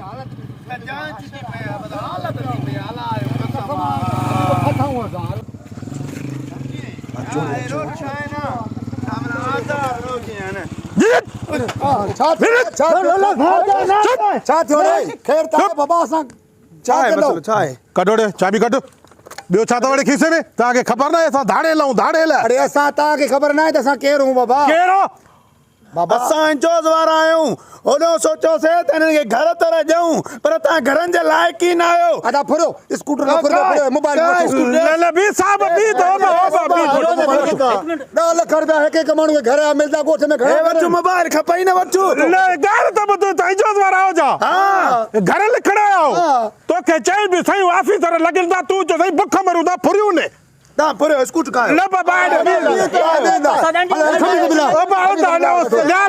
ڇا ٿيو ري خير ته آهي بابا اسان ڇا ڪندو ڇا آهي ڪڍو ڙي چاٻي ڪڍ ٻيو ڇا اٿو اڙي کيسي ۾ توهان کي خبر ناهي اسان ڌاڙيل آهيون ڌاڙيل اڙي اسان توهان کي خبر ناهي ته اسان ڪير آهيون بابا ڪير آهو بابا اسان انچوز وارا آهيون هوڏو سوچيوسي ته هنن کي گهر ته نه ڏيون پر توهان گهرن جي لائق ئي نه آهيو. ادا ڦريو اسڪوٽر نه ڦريو ڦريو موبائل وٺو. نه نه بي صاحب بي ته هو به هو به 10 لک رپيا هڪ هڪ ماڻهو کي گهر جا ملدا ڳوٺ ۾ گهڻا هي وٺ موبائل کپئي نه وٺ. نه ڳالهه ته ٻڌ ته انچوز وارا آهيو ڇا گهر لکڻ آيا آهيو توکي چئي به سائين آفيسر لڳن ٿا تون چئو سائين بک مرون ٿا ڦريون نه. تان پريو اسڪوٽ ڪايو. نه بابا هيڏي ڳالهه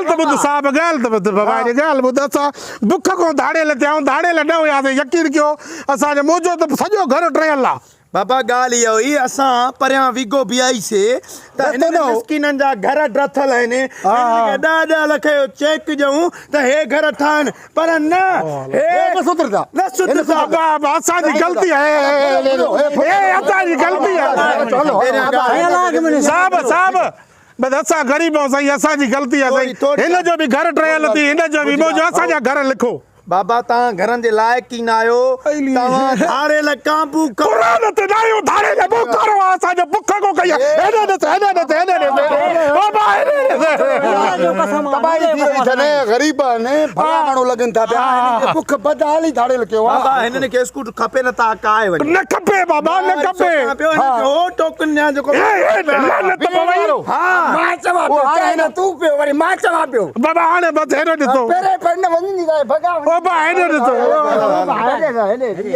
ته ٻڌ صاحب ڳالهه ته ٻڌ بابا هيڏي ڳالهه ٻڌ اسان بک کان ڌاڙيل ٿيا آهيون ڌاڙيل نه هياسين يقين ڪيو اسان جو منهنجو ته سڄو گهر ٽهيل آ. بابا ڳالهه اها هئي اسان پريان ويگو بيهائي سي ته هنن مسڪينن جا گهر ڊٿل آهن هنن کي ڏهه ڏهه لک جو چيڪ ڏيون ته هي گهر ٺاهن پر نه هي نه سڌرندا نه سڌرندا. بابا اسان جي غلطي آهي هي اسان جي غلطي آهي صاحب صاحب بس اسان غريب آهيون سائين اسان جي غلطي آهي سائين هن جو به گهر ٺهيل ٿي هن جو به منهنجو اسان جا گهر لکو. بابا توهان گهرن جي لائق ئي نه آهيو توهان ڌاڙيل ڪانبو قرآن تي نه آهيون ڌاڙيل بک وارو آهي اسان جو بک ڪو ڪئي آهي هيڏي ڏس هيڏي ڏس هيڏي ڏس بابا هيڏي ڏس تباهي ٿي وئي اٿن غريب آهن ڀلا ماڻهو لڳن ٿا پيا هنن کي بک بدحالي ڌاڙيل ڪيو آهي بابا هنن کي اسڪوٽ کپي نه ته ڪاهي وڃي نه کپي بابا نه کپي پيو هنن کي هو ٽوڪن ڏيان جيڪو لعنت پوي ها مان چوان پيو چئي نه تون پيو وري مان چوان پيو بابا هاڻي بس هيڏو ڏسو پهرين پهرين نه وڃي ني ڀڳا او با هيڏو ڏسو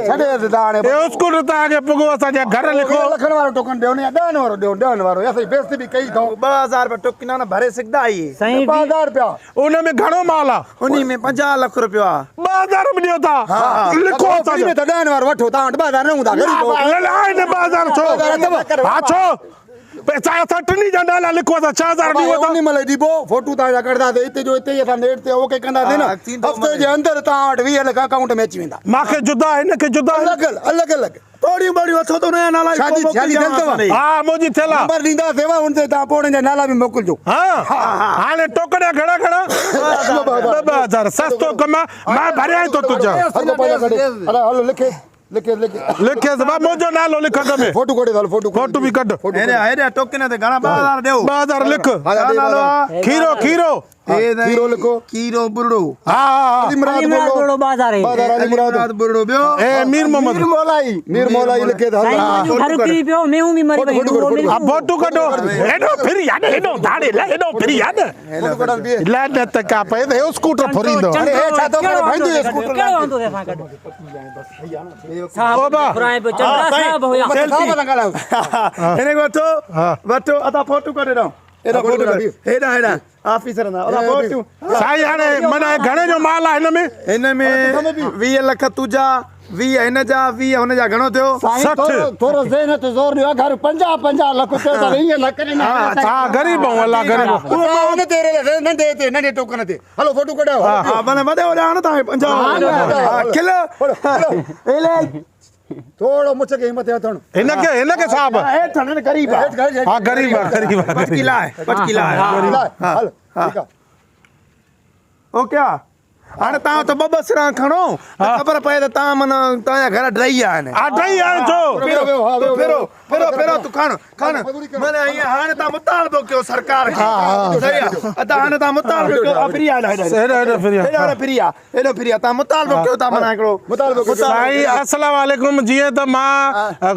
ڇڏي ته هاڻي اهو اسڪول توهان کي پڳو اسان جا گهر لکو لکن وارو ٽوڪن ڏيو نه يا ڏهن وارو ڏيو ڏهن وارو اسان بيستي به ڪئي اٿئون 2000 رپيا ٽوڪن نه ڀري سگهندا اهي سائين 2000 رپيا ان ۾ گهڻو مال آ انهي ۾ 50 لک رپيو آ 2000 به ڏيو ٿا لکو اسان ۾ ته ڏهن وارو وٺو توهان وٽ 2000 نه هوندا غريب نه نه آهن 2000 ڇو ها ڇو پئسا اسان ٽنهي جا نالا لکو اسان 6000 ڏيون ٿا انهي مهل ئي ڏبو فوٽو توهان جا ڪڍنداسين هتي جو هتي ئي اسان نيٽ تي اوڪي ڪنداسين نه هفتي جي اندر توهان وٽ 20 لک اڪائونٽ ۾ اچي ويندا ماکي جدا هن کي جدا الڳ الڳ الڳ پوڙيون ٻوڙيون اٿو ته ان جا نالا شادي شادي ٿيل اٿو ها منهنجي ٿيل آ نمبر ڏينداسين ان تي توهان پوڙهن جا نالا به موڪلجو ها هاڻي ٽوڪن جا گهڻا گهڻا 2 2000 سستو ڪم آ مان ڀريان ٿو تنهنجا هر ڪو پنهنجا ڪڍي هلو لکي لکيس لکيس لکيس با منهنجو نالو لک اڳ ۾ فوٽو ڪڍي هل فوٽو فوٽو به ڪڍ هيڏي هيڏي ٽوڪن تي گهڻا 2000 ڏيو 2000 لک ها نالو آ کيرو کيرو کيرو لکو کيرو ٻرڙو ها ها علي مراد ٻرڙو 2000 2000 علي مراد ٻرڙو ٻيو اي مير محمد مير مولائي مير مولائي لکي ته سائين منهنجو گهر ڪري پيو مينهون به مري وئي ها فوٽو ڪڍو هيڏو ڦري آ نه هيڏو ڌاڙي ل هيڏو ڦري آ نه لعنت ڪا پئي ته هي اسڪوٽر ڦريندو اڙي هي ڇا ٿو ڪري ڀائيندو اسڪوٽر ڪهڙو آندو اسان گڏ صاحب گهرائي پيو چنڊا صاحب هيا هن کي وٺو وٺو ادا فوٽو ڪڍي ڏئون هيڏا فوٽو ڪڍ هيڏا هيڏا آفيسر نه ادا فوٽو سائين هاڻي معنيٰ گهڻي جو مال آهي هن ۾ هن ۾ 20 لک تنهنجا 20 هن جا 20 هن جا گهڻو ٿيو 60 ٿورو ذهن تي زور ڏيو گهر 50 50 لک ٿيو ته ائين نه ڪري ها ها غريب آهون الله غريب اهو ان تي ننڍي تي ننڍي ٽوڪن تي هلو فوٽو ڪڍايو ها معنيٰ وڏي وڏا آڻ ٿا 50 ها کل ٿورو مڇ کي مٿي هٿ هڻ هن کي هن کي صاحب هيٺ هڻ غريب آ ها غريب آ غريب آ پٽڪي لاء پٽڪي لاء هل ٺيڪ آ اوڪي آ هاڻي توهان ته ٻه ٻه سران کڻو ته خبر پئي ته توهان معنيٰ توهان جا گهر ڊهي ويا آهن. ها ڊهي ويا آهن ڇو؟ ڦرو ڦرو ڦرو ڦرو تون کڻ کڻ معنيٰ ائين هاڻي توهان مطالبو ڪيو سرڪار کي صحيح آ ادا هاڻي توهان مطالبو ڪيو ها ڦري آ هيڏو هيڏو ڦري آ هيڏو ڦري آ هيڏو ڦري آ توهان مطالبو ڪيو ٿا معنيٰ هڪڙو مطالبو ڪيو. سائين السلام عليڪم جيئن ته مان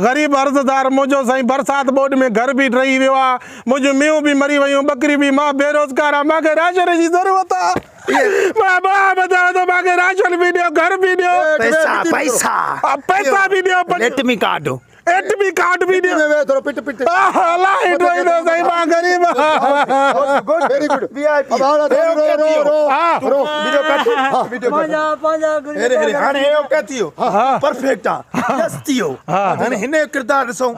غريب عرضدار منهنجو سائين برسات ٻوڏ ۾ گهر به ڊهي ويو آ منهنجون مينهون به مري ويون ٻڪري به مان بيروزگار آ مان کي راشن جي ضرورت آ مان مان ٻڌايان ٿو مان کي راشن به ڏيو گهر به ڏيو پئسا پئسا پئسا به ڏيو let me card eight me card به ڏيو ٿورو پٽ پٽ الاهي ڊوئيندو سائين مان غريب good very good V I P رو رو ها رو وڊيو ڪٽ وڊيو ڪٽ هيري هيري هاڻي هي اوڪي ٿي ويو پرفيڪٽ آ يس ٿي ويو هاڻي هن جو ڪردار ڏسون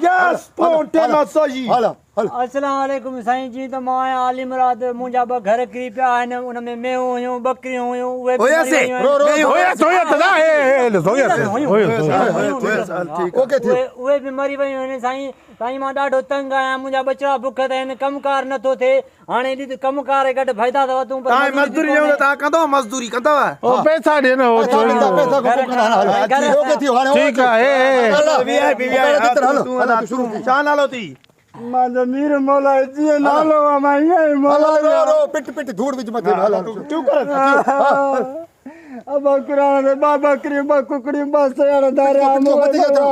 يس پون ٽيما سوجي هلا هل. السلام عليڪم سائين جيئن ته مان آهيان علي مراد منهنجا ٻه گهر ڪري پيا آهن ان ۾ مينهون هيون ٻڪريون هيون اهي به مري ويون آهن. رو رو هيس هيس دا هي هي هيس هيس اوڪي ٿيو. اهي به مري ويون آهن سائين سائين مان ڏاڍو تنگ آهيان منهنجا ٻچڙا بک تي آهن ڪم ڪار نٿو ٿئي هاڻي ڏي ته ڪم ڪار گهٽ فائدا ٿا وتون پر تان مزدوري ڏيون ته تان ڪندو مزدوري ڪندو او پئسا ڏي نه او پئسا پئسا کو ڪندا هل اوڪي ٿيو هاڻي ٺيڪ آهي وي آء پي وي آء شروع ٿي. ڇا نالو ٿي؟ مان جو مير مولا جيئن نالو آ مان ائين ئي هل مولا رو رو پٽ پٽ ڌوڙ وچ مٿي هل تون ڪر ابا قرآن تي ٻه ٻڪريون ٻه ڪڪڙيون ٻه سياڻ ڌاريا مٿي ٺيڪ آ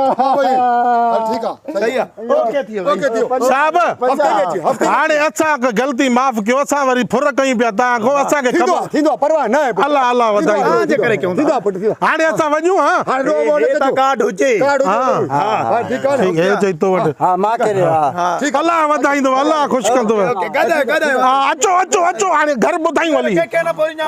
صحيح آ اوڪي ٿي ويو اوڪي ٿيو صاحب هفتي ۾ اچي هفتي هاڻي اسان کي غلطي معاف ڪيو اسان وري ڦر ڪيون پيا توهان کان اسان کي ٿيندو خبر ٿيندو پرواهه نه آهي الله الله وڌائيندو توهان جي ڪري ڪيون ٿيندو پٽ ٿيندو هاڻي اسان وڃون ها هاڻي رو رو نه هي ته ڪجو ڪارڊ هجي ڪارڊ هجي ها ها ٺيڪ آ ٺيڪ هي چئي تو وٽ ها مان ڪري ها ٺيڪ الله وڌائيندو الله خوش ڪندو اوڪي گڏ گڏ ها اچو اچو اچو هاڻي گهر ٻڌايون هلي ڪي نه پوريندا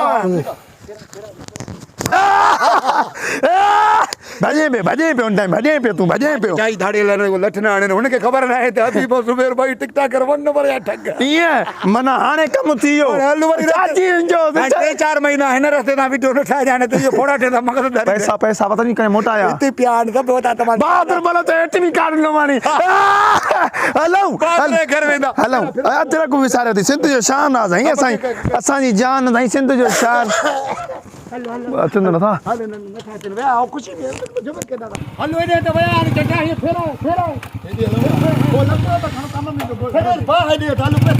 ڀڄي پيو ڀڄي پيو ان ٽائيم ڀڄي پيو تون ڀڄي پيو چائي ڌاڙي لن لٺ نه آڻي هن کي خبر نه آهي ته حبيب زبير ڀائي ٽڪ ٽاڪر ون نمبر جا ٺڳ ائين معنيٰ هاڻي ڪم ٿي ويو هل وري چاچي جو ٽي چار مهينا هن رستي تان وڊيو نه ٺاهجانء ته اهو ڦوڙا ٺهندا مغز ڌري پئسا پئسا پتا ني ڪنهن موٽايا هتي پيا آهن سڀ وتا تمام بهادر بلو ته ايٽ به ڪارڊ نه ماني هلون بهادر گهر ويندا هلون اجرڪ وساريو ٿي سنڌ جو شان آ سائين اسان اسان جي جان سائين سنڌ جو شان اچن ته نٿا هل نٿا اچن ويا خوشي ۾ جبر ڪندا هل هيڏي ته ويا هاڻي چٽا هي ڦيرائي ڦيرائي هيڏي هلو پوء لڳو ته کڻ ڪم ۾ جو باهه ڏي ڍالو پئي.